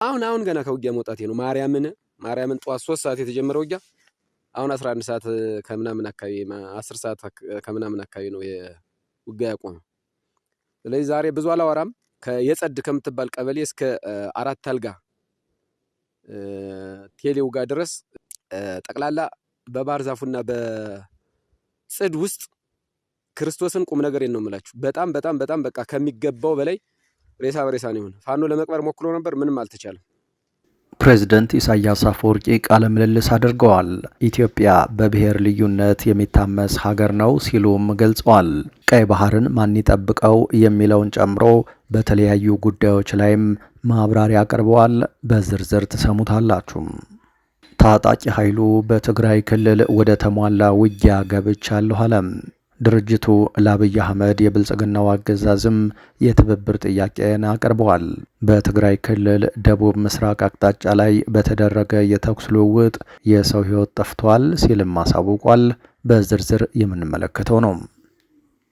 አሁን አሁን ገና ከውጊያ መውጣቴ ነው። ማርያምን ማርያምን ጠዋት 3 ሰዓት የተጀመረ ውጊያ አሁን 11 ሰዓት ከምናምን አካባቢ፣ 10 ሰዓት ከምናምን አካባቢ ነው ውጊያ ያቆመው። ስለዚህ ዛሬ ብዙ አላወራም። የጸድ ከምትባል ቀበሌ እስከ አራት አልጋ ቴሌው ጋር ድረስ ጠቅላላ በባህር ዛፉና በጽድ ውስጥ ክርስቶስን ቁም ነገር ነው የምላችሁ። በጣም በጣም በጣም በቃ ከሚገባው በላይ ሬሳ በሬሳ ነው የሆነ። ፋኖ ለመቅበር ሞክሮ ነበር፣ ምንም አልተቻለም። ፕሬዝደንት ኢሳያስ አፈወርቂ ቃለ ምልልስ አድርገዋል። ኢትዮጵያ በብሔር ልዩነት የሚታመስ ሀገር ነው ሲሉም ገልጸዋል። ቀይ ባህርን ማን ይጠብቀው የሚለውን ጨምሮ በተለያዩ ጉዳዮች ላይም ማብራሪያ አቅርበዋል። በዝርዝር ትሰሙታላችሁ። ታጣቂ ኃይሉ በትግራይ ክልል ወደ ተሟላ ውጊያ ገብቻለሁ አለ። ድርጅቱ ለአብይ አህመድ የብልጽግናው አገዛዝም የትብብር ጥያቄን አቅርበዋል። በትግራይ ክልል ደቡብ ምስራቅ አቅጣጫ ላይ በተደረገ የተኩስ ልውውጥ የሰው ሕይወት ጠፍቷል ሲልም አሳውቋል። በዝርዝር የምንመለከተው ነው።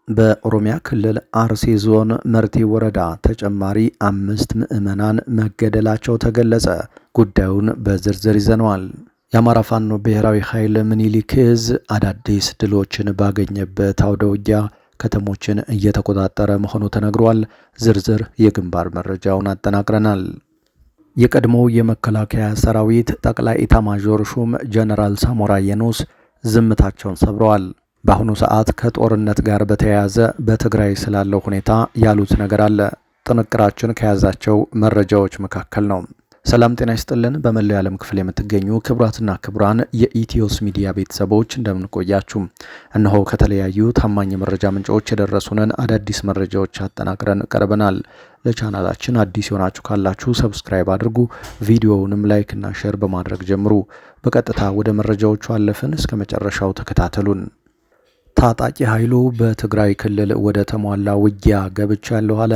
በኦሮሚያ ክልል አርሲ ዞን መርቲ ወረዳ ተጨማሪ 5 ምዕመናን መገደላቸው ተገለጸ። ጉዳዩን በዝርዝር ይዘነዋል። የአማራ ፋኖ ብሔራዊ ኃይል ምኒልክ ዕዝ አዳዲስ ድሎችን ባገኘበት አውደ ውጊያ ከተሞችን እየተቆጣጠረ መሆኑ ተነግሯል። ዝርዝር የግንባር መረጃውን አጠናቅረናል። የቀድሞው የመከላከያ ሰራዊት ጠቅላይ ኢታማዦር ሹም ጀነራል ሳሞራ የኑስ ዝምታቸውን ሰብረዋል። በአሁኑ ሰዓት ከጦርነት ጋር በተያያዘ በትግራይ ስላለው ሁኔታ ያሉት ነገር አለ። ጥንቅራችን ከያዛቸው መረጃዎች መካከል ነው። ሰላም ጤና ይስጥልን። በመላው የዓለም ክፍል የምትገኙ ክቡራትና ክቡራን የኢትዮስ ሚዲያ ቤተሰቦች እንደምንቆያችሁ፣ እነሆ ከተለያዩ ታማኝ የመረጃ ምንጮች የደረሱንን አዳዲስ መረጃዎች አጠናቅረን ቀርበናል። ለቻናላችን አዲስ የሆናችሁ ካላችሁ subscribe አድርጉ፣ ቪዲዮውንም like እና share በማድረግ ጀምሩ። በቀጥታ ወደ መረጃዎቹ አለፍን። እስከ መጨረሻው ተከታተሉን። ታጣቂ ኃይሉ በትግራይ ክልል ወደ ተሟላ ውጊያ ገብቻለሁ አለ።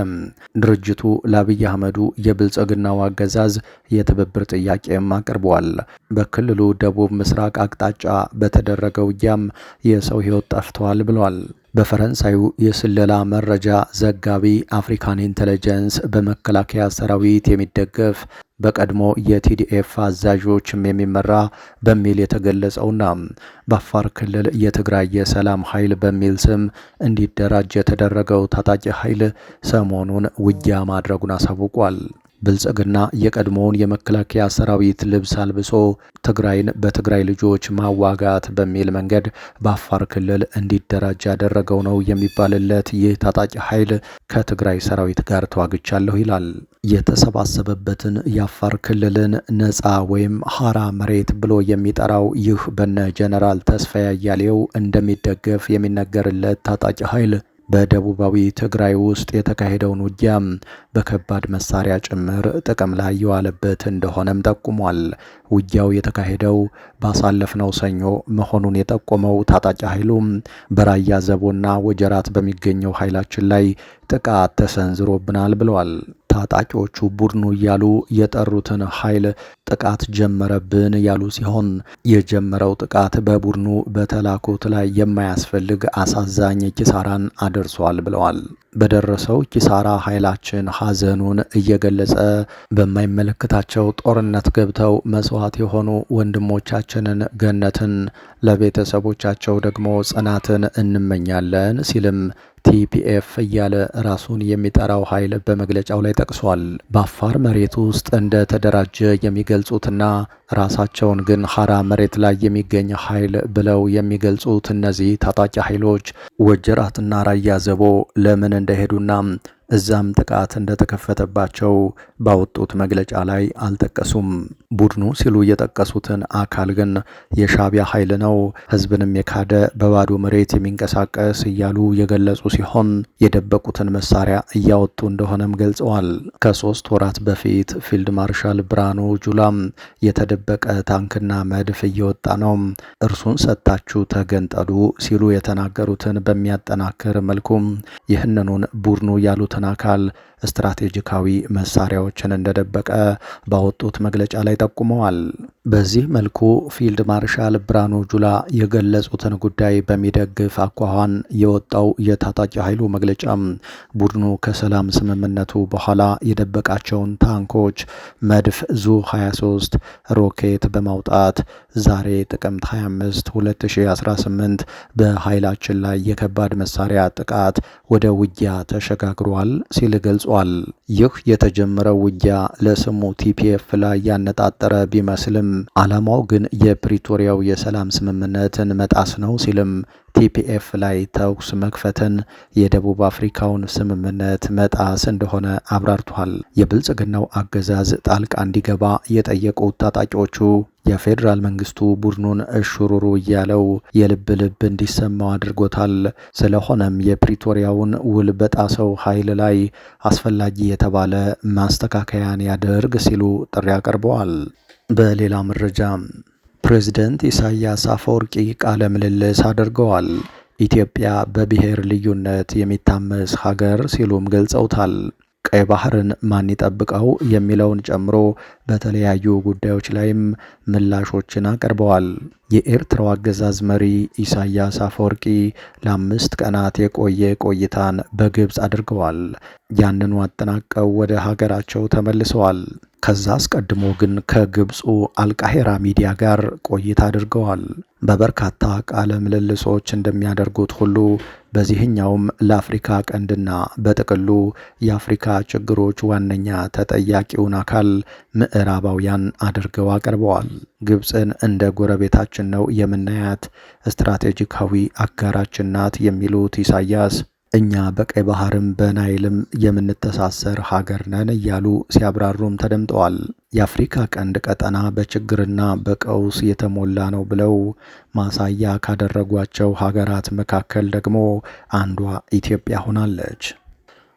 ድርጅቱ ለአብይ አህመዱ የብልጽግናው አገዛዝ የትብብር ጥያቄም አቅርበዋል። በክልሉ ደቡብ ምስራቅ አቅጣጫ በተደረገ ውጊያም የሰው ሕይወት ጠፍተዋል ብለዋል። በፈረንሳዩ የስለላ መረጃ ዘጋቢ አፍሪካን ኢንተለጀንስ በመከላከያ ሰራዊት የሚደገፍ፣ በቀድሞ የቲዲኤፍ አዛዦችም የሚመራ በሚል የተገለጸውና በአፋር ክልል የትግራይ የሰላም ኃይል በሚል ስም እንዲደራጅ የተደረገው ታጣቂ ኃይል ሰሞኑን ውጊያ ማድረጉን አሳውቋል። ብልጽግና የቀድሞውን የመከላከያ ሰራዊት ልብስ አልብሶ ትግራይን በትግራይ ልጆች ማዋጋት በሚል መንገድ በአፋር ክልል እንዲደራጅ ያደረገው ነው የሚባልለት ይህ ታጣቂ ኃይል ከትግራይ ሰራዊት ጋር ተዋግቻለሁ ይላል። የተሰባሰበበትን የአፋር ክልልን ነፃ ወይም ሀራ መሬት ብሎ የሚጠራው ይህ በነ ጀነራል ተስፋዬ አያሌው እንደሚደገፍ የሚነገርለት ታጣቂ ኃይል በደቡባዊ ትግራይ ውስጥ የተካሄደውን ውጊያ በከባድ መሳሪያ ጭምር ጥቅም ላይ የዋለበት እንደሆነም ጠቁሟል። ውጊያው የተካሄደው ባሳለፍነው ሰኞ መሆኑን የጠቆመው ታጣቂ ኃይሉ በራያ ዘቦና ወጀራት በሚገኘው ኃይላችን ላይ ጥቃት ተሰንዝሮብናል ብለዋል። ታጣቂዎቹ ቡድኑ እያሉ የጠሩትን ኃይል ጥቃት ጀመረብን ያሉ ሲሆን የጀመረው ጥቃት በቡድኑ በተላኩት ላይ የማያስፈልግ አሳዛኝ ኪሳራን አድርሷል ብለዋል። በደረሰው ኪሳራ ኃይላችን ሐዘኑን እየገለጸ በማይመለከታቸው ጦርነት ገብተው መስዋዕት የሆኑ ወንድሞቻችንን ገነትን፣ ለቤተሰቦቻቸው ደግሞ ጽናትን እንመኛለን ሲልም ቲፒኤፍ እያለ ራሱን የሚጠራው ኃይል በመግለጫው ላይ ጠቅሷል። በአፋር መሬት ውስጥ እንደተደራጀ የሚገልጹትና ራሳቸውን ግን ሀራ መሬት ላይ የሚገኝ ኃይል ብለው የሚገልጹት እነዚህ ታጣቂ ኃይሎች ወጀራትና ራያ ዘቦ ለምን እንደሄዱና እዛም ጥቃት እንደተከፈተባቸው ባወጡት መግለጫ ላይ አልጠቀሱም። ቡድኑ ሲሉ የጠቀሱትን አካል ግን የሻቢያ ኃይል ነው፣ ህዝብንም የካደ፣ በባዶ መሬት የሚንቀሳቀስ እያሉ የገለጹ ሲሆን የደበቁትን መሳሪያ እያወጡ እንደሆነም ገልጸዋል። ከ3 ወራት በፊት ፊልድ ማርሻል ብርሃኑ ጁላም የተደበቀ ታንክና መድፍ እየወጣ ነው፣ እርሱን ሰጥታችሁ ተገንጠሉ ሲሉ የተናገሩትን በሚያጠናክር መልኩም ይህንኑን ቡድኑ ያሉትን አካል ስትራቴጂካዊ መሳሪያዎችን እንደደበቀ ባወጡት መግለጫ ላይ ጠቁመዋል። በዚህ መልኩ ፊልድ ማርሻል ብርሃኑ ጁላ የገለጹትን ጉዳይ በሚደግፍ አኳኋን የወጣው የታጣቂ ኃይሉ መግለጫ ቡድኑ ከሰላም ስምምነቱ በኋላ የደበቃቸውን ታንኮች፣ መድፍ፣ ዙ 23 ሮኬት በማውጣት ዛሬ ጥቅምት 25 2018 በኃይላችን ላይ የከባድ መሳሪያ ጥቃት ወደ ውጊያ ተሸጋግሯል ሲል ገልጿል። ይህ የተጀመረው ውጊያ ለስሙ TPF ላይ ያነጣጠረ ቢመስልም ዓላማው ግን የፕሪቶሪያው የሰላም ስምምነትን መጣስ ነው ሲልም TPF ላይ ተኩስ መክፈትን የደቡብ አፍሪካውን ስምምነት መጣስ እንደሆነ አብራርቷል። የብልጽግናው አገዛዝ ጣልቃ እንዲገባ የጠየቁት ታጣቂዎቹ የፌዴራል መንግስቱ ቡድኑን እሹሩሩ እያለው የልብ ልብ እንዲሰማው አድርጎታል። ስለሆነም የፕሪቶሪያውን ውል በጣሰው ኃይል ላይ አስፈላጊ የተባለ ማስተካከያን ያደርግ ሲሉ ጥሪ አቅርበዋል። በሌላ መረጃ ፕሬዝደንት ኢሳያስ አፈወርቂ ቃለ ምልልስ አድርገዋል። ኢትዮጵያ በብሔር ልዩነት የሚታመስ ሀገር ሲሉም ገልጸውታል። ቀይ ባህርን ማን ይጠብቀው የሚለውን ጨምሮ በተለያዩ ጉዳዮች ላይም ምላሾችን አቅርበዋል። የኤርትራው አገዛዝ መሪ ኢሳያስ አፈወርቂ ለ5 ቀናት የቆየ ቆይታን በግብፅ አድርገዋል። ያንኑ አጠናቀው ወደ ሀገራቸው ተመልሰዋል። ከዛ አስቀድሞ ግን ከግብፁ አልቃሄራ ሚዲያ ጋር ቆይታ አድርገዋል። በበርካታ ቃለ ምልልሶች እንደሚያደርጉት ሁሉ በዚህኛውም ለአፍሪካ ቀንድና በጥቅሉ የአፍሪካ ችግሮች ዋነኛ ተጠያቂውን አካል ምዕራባውያን አድርገው አቅርበዋል። ግብፅን እንደ ጎረቤታችን ነው የምናያት፣ ስትራቴጂካዊ አጋራችን ናት የሚሉት ኢሳያስ እኛ በቀይ ባህርም በናይልም የምንተሳሰር ሀገር ነን እያሉ ሲያብራሩም ተደምጠዋል። የአፍሪካ ቀንድ ቀጠና በችግርና በቀውስ የተሞላ ነው ብለው ማሳያ ካደረጓቸው ሀገራት መካከል ደግሞ አንዷ ኢትዮጵያ ሆናለች።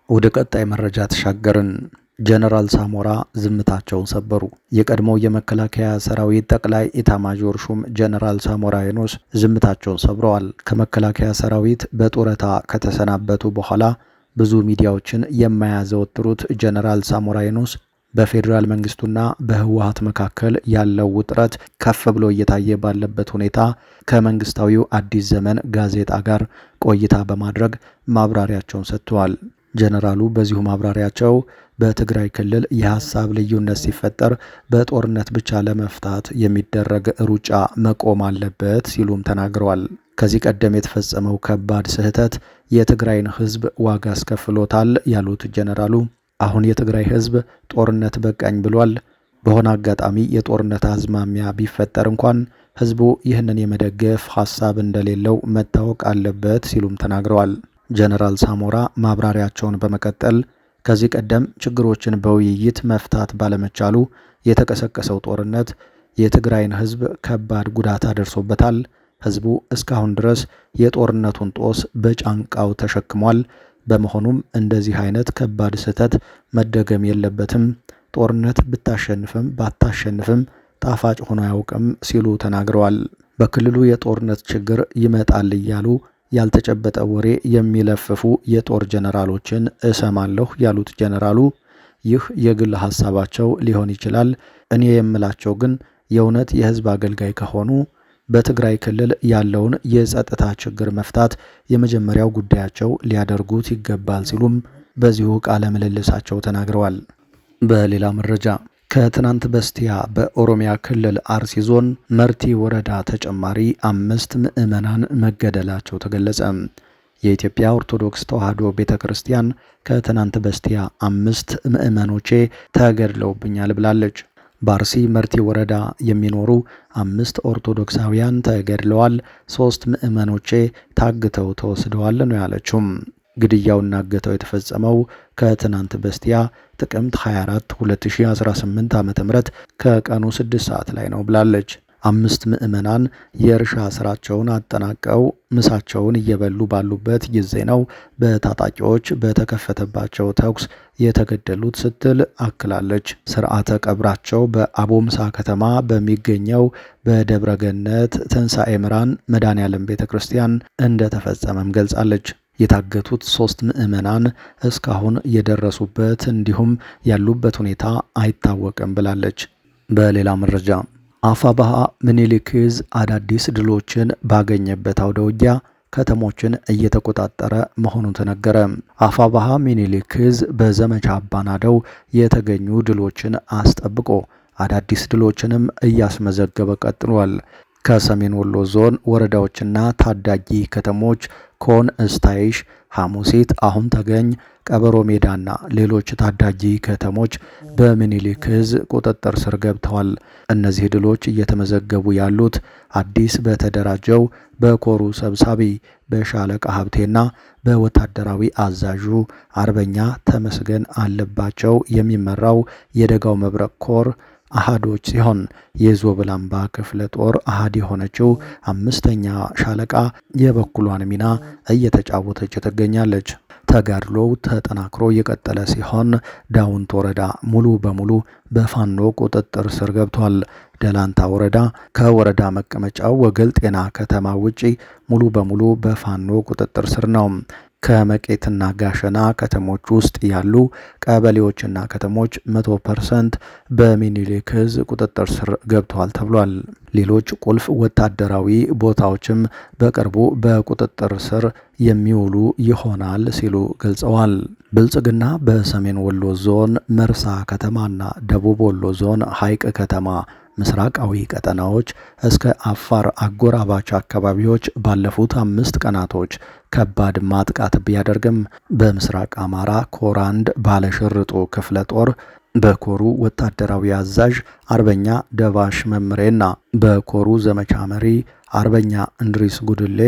ወደ ቀጣይ መረጃ ተሻገርን። ጀነራል ሳሞራ ዝምታቸውን ሰበሩ። የቀድሞው የመከላከያ ሰራዊት ጠቅላይ ኢታማዦር ሹም ጀነራል ሳሞራ የኑስ ዝምታቸውን ሰብረዋል። ከመከላከያ ሰራዊት በጡረታ ከተሰናበቱ በኋላ ብዙ ሚዲያዎችን የማያዘወትሩት ጀነራል ሳሞራ የኑስ በፌዴራል መንግስቱና በህወሓት መካከል ያለው ውጥረት ከፍ ብሎ እየታየ ባለበት ሁኔታ ከመንግስታዊው አዲስ ዘመን ጋዜጣ ጋር ቆይታ በማድረግ ማብራሪያቸውን ሰጥተዋል። ጀነራሉ በዚሁ ማብራሪያቸው በትግራይ ክልል የሀሳብ ልዩነት ሲፈጠር በጦርነት ብቻ ለመፍታት የሚደረግ ሩጫ መቆም አለበት ሲሉም ተናግረዋል። ከዚህ ቀደም የተፈጸመው ከባድ ስህተት የትግራይን ህዝብ ዋጋ አስከፍሎታል ያሉት ጀነራሉ አሁን የትግራይ ህዝብ ጦርነት በቃኝ ብሏል። በሆነ አጋጣሚ የጦርነት አዝማሚያ ቢፈጠር እንኳን ህዝቡ ይህንን የመደገፍ ሀሳብ እንደሌለው መታወቅ አለበት ሲሉም ተናግረዋል። ጀነራል ሳሞራ ማብራሪያቸውን በመቀጠል ከዚህ ቀደም ችግሮችን በውይይት መፍታት ባለመቻሉ የተቀሰቀሰው ጦርነት የትግራይን ህዝብ ከባድ ጉዳት አደርሶበታል። ህዝቡ እስካሁን ድረስ የጦርነቱን ጦስ በጫንቃው ተሸክሟል። በመሆኑም እንደዚህ አይነት ከባድ ስህተት መደገም የለበትም። ጦርነት ብታሸንፍም ባታሸንፍም ጣፋጭ ሆኖ አያውቅም ሲሉ ተናግረዋል። በክልሉ የጦርነት ችግር ይመጣል እያሉ ያልተጨበጠ ወሬ የሚለፍፉ የጦር ጀነራሎችን እሰማለሁ ያሉት ጀነራሉ ይህ የግል ሀሳባቸው ሊሆን ይችላል። እኔ የምላቸው ግን የእውነት የህዝብ አገልጋይ ከሆኑ በትግራይ ክልል ያለውን የጸጥታ ችግር መፍታት የመጀመሪያው ጉዳያቸው ሊያደርጉት ይገባል ሲሉም በዚሁ ቃለ ምልልሳቸው ተናግረዋል። በሌላ መረጃ ከትናንት በስቲያ በኦሮሚያ ክልል አርሲ ዞን መርቲ ወረዳ ተጨማሪ 5 ምዕመናን መገደላቸው ተገለጸ። የኢትዮጵያ ኦርቶዶክስ ተዋሕዶ ቤተክርስቲያን ከትናንት በስቲያ 5 ምዕመኖቼ ተገድለውብኛል ብላለች። በአርሲ መርቲ ወረዳ የሚኖሩ 5 ኦርቶዶክሳውያን ተገድለዋል፣ 3 ምዕመኖቼ ታግተው ተወስደዋል ነው ያለችው። ግድያውና እገታው የተፈጸመው ከትናንት በስቲያ ጥቅምት 24 2018 ዓመተ ምህረት ከቀኑ 6 ሰዓት ላይ ነው ብላለች። 5 ምዕመናን የእርሻ ስራቸውን አጠናቀው ምሳቸውን እየበሉ ባሉበት ጊዜ ነው በታጣቂዎች በተከፈተባቸው ተኩስ የተገደሉት ስትል አክላለች። ስርዓተ ቀብራቸው በአቦምሳ ከተማ በሚገኘው በደብረገነት ትንሳኤ ምራን መድኃኔዓለም ቤተክርስቲያን እንደተፈጸመም ገልጻለች። የታገቱት 3 ምዕመናን እስካሁን የደረሱበት እንዲሁም ያሉበት ሁኔታ አይታወቅም ብላለች። በሌላ መረጃ አፋብኃ ምኒልክ ዕዝ አዳዲስ ድሎችን ባገኘበት አውደ ውጊያ ከተሞችን እየተቆጣጠረ መሆኑ ተነገረ። አፋብኃ ምኒልክ ዕዝ በዘመቻ አባናደው የተገኙ ድሎችን አስጠብቆ አዳዲስ ድሎችንም እያስመዘገበ ቀጥሏል። ከሰሜን ወሎ ዞን ወረዳዎችና ታዳጊ ከተሞች ኮን፣ እስታይሽ፣ ሐሙሲት፣ አሁን ተገኝ፣ ቀበሮ ሜዳና ሌሎች ታዳጊ ከተሞች በምኒልክ ዕዝ ቁጥጥር ስር ገብተዋል። እነዚህ ድሎች እየተመዘገቡ ያሉት አዲስ በተደራጀው በኮሩ ሰብሳቢ በሻለቃ ሀብቴና በወታደራዊ አዛዡ አርበኛ ተመስገን አለባቸው የሚመራው የደጋው መብረቅ ኮር አሃዶች ሲሆን የዞብላምባ ክፍለ ጦር አሃድ የሆነችው 5ኛ ሻለቃ የበኩሏን ሚና እየተጫወተች ትገኛለች። ተጋድሎው ተጠናክሮ የቀጠለ ሲሆን ዳውንት ወረዳ ሙሉ በሙሉ በፋኖ ቁጥጥር ስር ገብቷል። ደላንታ ወረዳ ከወረዳ መቀመጫው ወገል ጤና ከተማ ውጪ ሙሉ በሙሉ በፋኖ ቁጥጥር ስር ነው። ከመቄትና ጋሸና ከተሞች ውስጥ ያሉ ቀበሌዎችና ከተሞች 100% በምኒልክ ዕዝ ቁጥጥር ስር ገብተዋል ተብሏል። ሌሎች ቁልፍ ወታደራዊ ቦታዎችም በቅርቡ በቁጥጥር ስር የሚውሉ ይሆናል ሲሉ ገልጸዋል። ብልጽግና በሰሜን ወሎ ዞን መርሳ ከተማና ደቡብ ወሎ ዞን ሐይቅ ከተማ ምስራቃዊ ቀጠናዎች እስከ አፋር አጎራባች አካባቢዎች ባለፉት 5 ቀናቶች ከባድ ማጥቃት ቢያደርግም በምስራቅ አማራ ኮር 1 ባለሽርጡ ክፍለ ጦር በኮሩ ወታደራዊ አዛዥ አርበኛ ደባሽ መምሬና በኮሩ ዘመቻ መሪ አርበኛ እንድሪስ ጉድሌ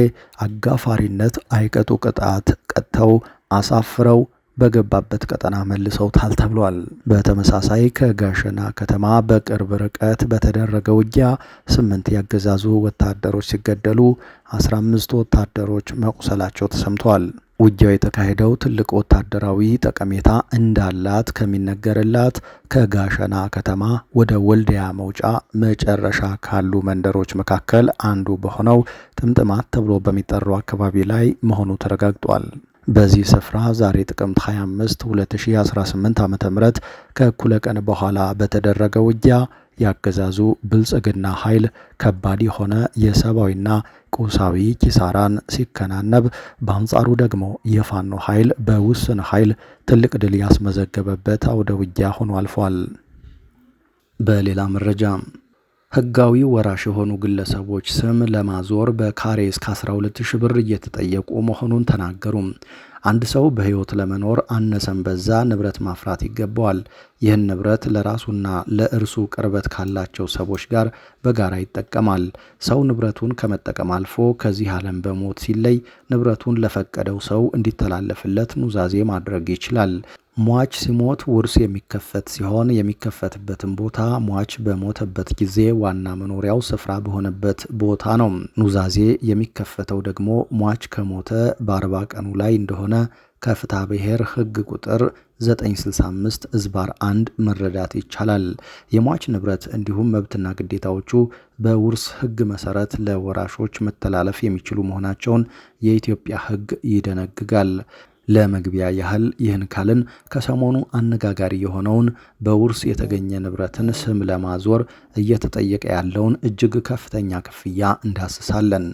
አጋፋሪነት አይቀጡ ቅጣት ቀጥተው አሳፍረው በገባበት ቀጠና መልሰውታል ተብሏል። በተመሳሳይ ከጋሸና ከተማ በቅርብ ርቀት በተደረገ ውጊያ 8 ያገዛዙ ወታደሮች ሲገደሉ 15 ወታደሮች መቁሰላቸው ተሰምቷል። ውጊያው የተካሄደው ትልቅ ወታደራዊ ጠቀሜታ እንዳላት ከሚነገርላት ከጋሸና ከተማ ወደ ወልዲያ መውጫ መጨረሻ ካሉ መንደሮች መካከል አንዱ በሆነው ጥምጥማት ተብሎ በሚጠራው አካባቢ ላይ መሆኑ ተረጋግጧል። በዚህ ስፍራ ዛሬ ጥቅምት 25 2018 ዓመተ ምህረት ከእኩለ ቀን በኋላ በተደረገ ውጊያ ያገዛዙ ብልጽግና ኃይል ከባድ የሆነ የሰብአዊና ቁሳዊ ኪሳራን ሲከናነብ፣ በአንጻሩ ደግሞ የፋኖ ኃይል በውስን ኃይል ትልቅ ድል ያስመዘገበበት አውደ ውጊያ ሆኖ አልፏል። በሌላ መረጃ ህጋዊ ወራሽ የሆኑ ግለሰቦች ስም ለማዞር በካሬ እስከ 12,000 ብር እየተጠየቁ መሆኑን ተናገሩ። አንድ ሰው በህይወት ለመኖር አነሰም በዛ ንብረት ማፍራት ይገባዋል። ይህን ንብረት ለራሱና ለእርሱ ቅርበት ካላቸው ሰዎች ጋር በጋራ ይጠቀማል። ሰው ንብረቱን ከመጠቀም አልፎ ከዚህ ዓለም በሞት ሲለይ ንብረቱን ለፈቀደው ሰው እንዲተላለፍለት ኑዛዜ ማድረግ ይችላል። ሟች ሲሞት ውርስ የሚከፈት ሲሆን የሚከፈትበትን ቦታ ሟች በሞተበት ጊዜ ዋና መኖሪያው ስፍራ በሆነበት ቦታ ነው። ኑዛዜ የሚከፈተው ደግሞ ሟች ከሞተ በ40 ቀኑ ላይ እንደሆነ ከፍትሐ ብሔር ህግ ቁጥር 965/1 መረዳት ይቻላል። የሟች ንብረት እንዲሁም መብትና ግዴታዎቹ በውርስ ህግ መሰረት ለወራሾች መተላለፍ የሚችሉ መሆናቸውን የኢትዮጵያ ህግ ይደነግጋል። ለመግቢያ ያህል ይህን ካልን ከሰሞኑ አነጋጋሪ የሆነውን በውርስ የተገኘ ንብረትን ስም ለማዞር እየተጠየቀ ያለውን እጅግ ከፍተኛ ክፍያ እንዳስሳለን።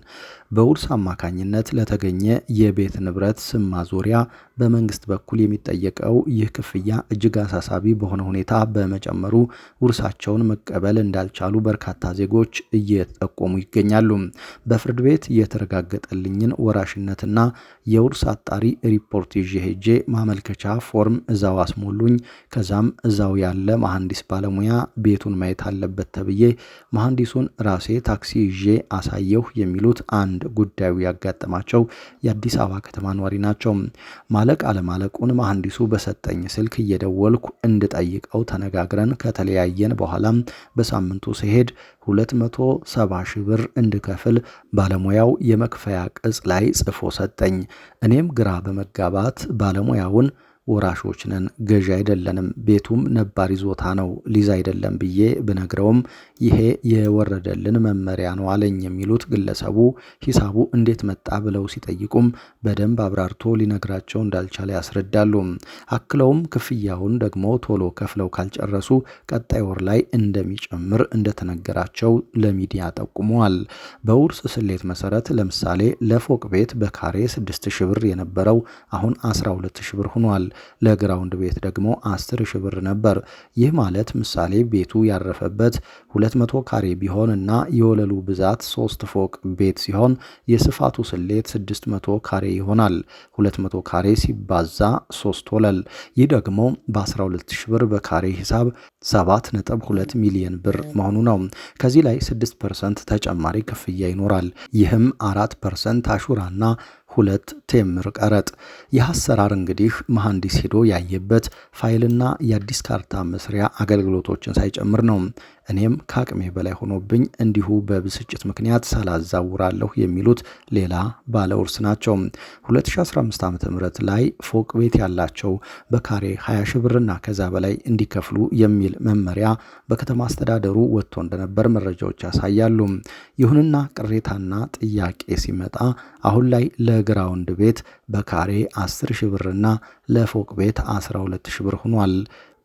በውርስ አማካኝነት ለተገኘ የቤት ንብረት ስም ማዞሪያ በመንግስት በኩል የሚጠየቀው ይህ ክፍያ እጅግ አሳሳቢ በሆነ ሁኔታ በመጨመሩ ውርሳቸውን መቀበል እንዳልቻሉ በርካታ ዜጎች እየጠቆሙ ይገኛሉ። በፍርድ ቤት የተረጋገጠልኝን ወራሽነትና የውርስ አጣሪ ሪፖርት ይዤ ሄጄ ማመልከቻ ፎርም እዛው አስሞሉኝ። ከዛም እዛው ያለ መሐንዲስ ባለሙያ ቤቱን ማየት አለበት ተብዬ መሐንዲሱን ራሴ ታክሲ ይዤ አሳየሁ የሚሉት አንድ ጉዳዩ ያጋጠማቸው የአዲስ አበባ ከተማ ነዋሪ ናቸው። ማለቅ አለማለቁን መሐንዲሱ በሰጠኝ ስልክ እየደወልኩ እንድጠይቀው ተነጋግረን ከተለያየን በኋላም በሳምንቱ ስሄድ 270 ሺህ ብር እንድከፍል ባለሙያው የመክፈያ ቅጽ ላይ ጽፎ ሰጠኝ። እኔም ግራ በመጋባት ባለሙያውን ወራሾች ነን፣ ገዢ አይደለንም፣ ቤቱም ነባር ይዞታ ነው፣ ሊዝ አይደለም ብዬ ብነግረውም ይሄ የወረደልን መመሪያ ነው አለኝ የሚሉት ግለሰቡ ሂሳቡ እንዴት መጣ ብለው ሲጠይቁም በደንብ አብራርቶ ሊነግራቸው እንዳልቻለ ያስረዳሉ። አክለውም ክፍያውን ደግሞ ቶሎ ከፍለው ካልጨረሱ ቀጣይ ወር ላይ እንደሚጨምር እንደተነገራቸው ለሚዲያ ጠቁመዋል። በውርስ ስሌት መሰረት ለምሳሌ ለፎቅ ቤት በካሬ 6,000 ብር የነበረው አሁን 12,000 ብር ሆኗል። ለ ground ቤት ደግሞ 10,000 ብር ነበር። ይህ ማለት ምሳሌ ቤቱ ያረፈበት 200 ካሬ ቢሆን እና የወለሉ ብዛት 3 ፎቅ ቤት ሲሆን የስፋቱ ስሌት 600 ካሬ ይሆናል። 200 ካሬ ሲባዛ 3 ወለል። ይህ ደግሞ በ12,000 ብር በካሬ ሂሳብ 7.2 ሚሊዮን ብር መሆኑ ነው። ከዚህ ላይ 6% ተጨማሪ ክፍያ ይኖራል። ይህም 4% አሹራና 2 ቴምር ቀረጥ። ይህ አሰራር እንግዲህ መሐንዲስ ሄዶ ያየበት ፋይልና የአዲስ ካርታ መስሪያ አገልግሎቶችን ሳይጨምር ነው። እኔም ከአቅሜ በላይ ሆኖብኝ እንዲሁ በብስጭት ምክንያት ሳላዛውራለሁ የሚሉት ሌላ ባለውርስ ናቸው። 2015 ዓ.ም ላይ ፎቅ ቤት ያላቸው በካሬ 20 ሺህ ብርና ከዛ በላይ እንዲከፍሉ የሚል መመሪያ በከተማ አስተዳደሩ ወጥቶ እንደነበር መረጃዎች ያሳያሉ። ይሁንና ቅሬታና ጥያቄ ሲመጣ አሁን ላይ ለ ground ቤት በካሬ 10 ሺህ ብርና ለፎቅ ቤት 12 ሺህ ብር ሆኗል።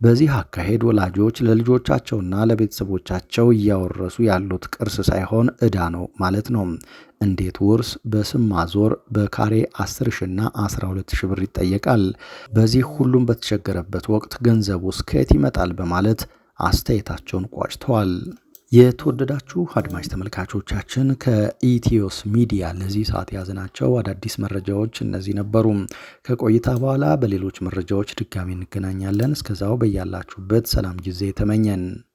በዚህ አካሄድ ወላጆች ለልጆቻቸውና ለቤተሰቦቻቸው እያወረሱ ያሉት ቅርስ ሳይሆን ዕዳ ነው ማለት ነው። እንዴት ውርስ በስም ማዞር በካሬ 10 ሺና 12 ሺህ ብር ይጠየቃል? በዚህ ሁሉም በተቸገረበት ወቅት ገንዘቡስ ከየት ይመጣል? በማለት አስተያየታቸውን ቋጭተዋል። የተወደዳችሁ አድማጭ ተመልካቾቻችን ከኢትዮስ ሚዲያ ለዚህ ሰዓት የያዝናቸው አዳዲስ መረጃዎች እነዚህ ነበሩ። ከቆይታ በኋላ በሌሎች መረጃዎች ድጋሚ እንገናኛለን። እስከዛው በያላችሁበት ሰላም ጊዜ ተመኘን።